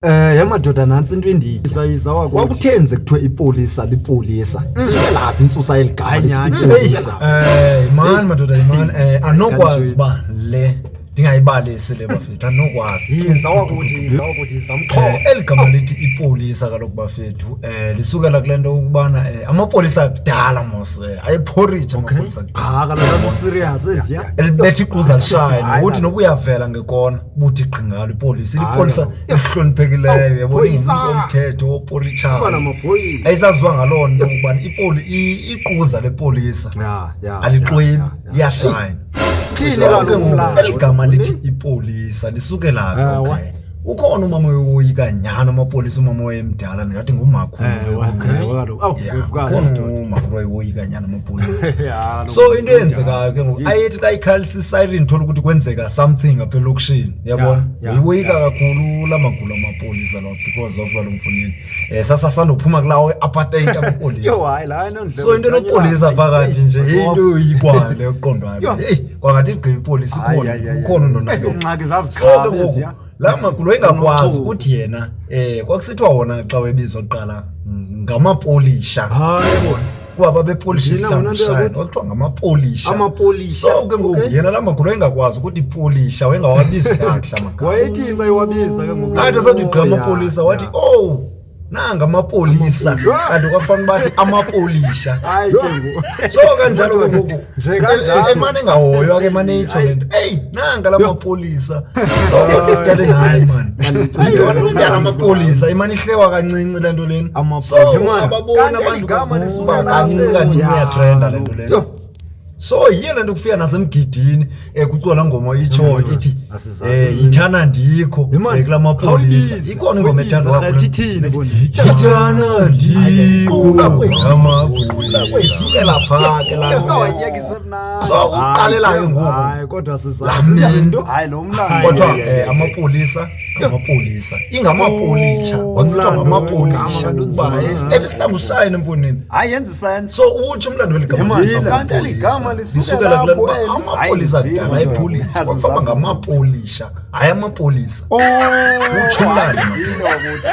Ye madoda, nantsi into endiyitya. Kwakutheni ze kuthiwe ipolisa lipolisa? Isukela phi intsusa yeli gama Hayi, lithi nyhani. ipolisa? Yimani madoda, yimani. Anokwazi uba le ndingayibalisi le, bafethu, anokwazi. Yiza wakuthi, yiza wakuthi, yiza mxhosa. Eli gama lithi ipolisa kaloku, bafethu, lisukela kule nto ukubana amapolisa akudala mos ayephorisha amapolisa akudala. Ha, kaloku zaserious eziya. Elibetha iquza lishaye Hayi, nokuthi noba uyavela ngekona buthi gqi ngalo ipolisa, Hayi, ilipolisa kaloku. elihloniphekileyo, yabona, Polisa. ingumntu omthetho Kuba oporitshayo. namaphoyisa. Ayisaziwa ngaloo nto ukubana iquza lepolisa Ya. alixwebi, ya. liyashayina. Thini So ke kaloku ngoku umlando? eli gama lithi ipolisa lisukela phi? Ewe. Okay, ukhona umama oyoyika nyhani amapolisa, umama owayemdala, ndingathi ngumakhulu. Ewe, ewe kaloku. Awu, Yeah, wevukazi, ukhona madoda. umakhulu owayewoyika nyhani amapolisa. Ya, kaloku So into eyenzekayo ke ngoku, ayethi xa ikhalisa isiren, thola ukuthi kwenzeka something apha elokishini, uyabona. Uyiwoyika kakhulu la magulo amapolisa lawo because of kaloku, mfundini, sasasandophuma kulawo apartheid amapolisa. Yho, hayi, la ayinondlebe. So into enopolisa phakathi nje yinto yoyikwayo leyo, kuqondwayo. Yho. Heyi, kwangathi igqiba ipolisi Hayi, ikhona, hayi, hayi, ukhona hayi. undonakele. Ingxaki So ke zazikhaba ngoku eziya. la magulo engakwazi Unochuku. ukuthi yena kwakusithiwa wona xa webizwa kuqala ngamapolisha. Hayi, Yabona, kuba babepolisha Ndina wena isihlangu nto shine, yakuthi. kwakuthiwa ngamapolisha. Amapolisha. So ke ngoku yena la magulo engakwazi ukuthi ipolisha, wayengawabizi kakuhle amagama. Wayethini xa iwabiza ke ngoku? Athi asathi gqa Oh, ya, amapolisa, wathi, "Oh, nanga amapolisa," kanti kwakufanele bathi amapolisha. Hayi ke ngoku. So kanjalo ke ngoku Nje kanjalo. Emane engahoywa ke, emane itsho le nto, "Eyi, nanga la mapolisa." So kodwa isitaleni, hayi mani, yintoni le nto yala mapolisa imane ihlewa kancinci le nto lena? So Amapolisa. ababoni Kanti eli abantu gama uba lisuka kancinci lapho. kancinci Ya, iyatrenda le nto lena. Yho. So yiyo le nto kufika nasemgidini, kuciwa laa ngoma itshoyo ithi Asizazi. "Yithana ndikho Yimani, kulaa mapolisa." khawubize, Ikhona ingoma ethandwa uyibize, kakhulu. ithini bona? "Yithana ndikho amapolisa," isukela phaa ke laa nto. So ukuqalela ke ngoku Hayi, kodwa sizazi. laa minto. Hayi, lo mlando. Kodwa amapolisa ngamapolisa, ingamapolitsha, kwakusithiwa Umlando ngamapolisha wegama uba lunzima. ethi sihlangu shayine, mfondini. Hayi, yenza isense. So utsho umlando weli gama Yimani, lithi kanti eli gama amapolisa. lisukela Lisukela kule nto lapho uba eli. amapolisa Hayi, kudala ndivile, ayepolisa, madoda. kwakufamba ngamapolisha, hayi amapolisa. Oh, Utsho umlando, hayi, madoda. ndivile wakuthi.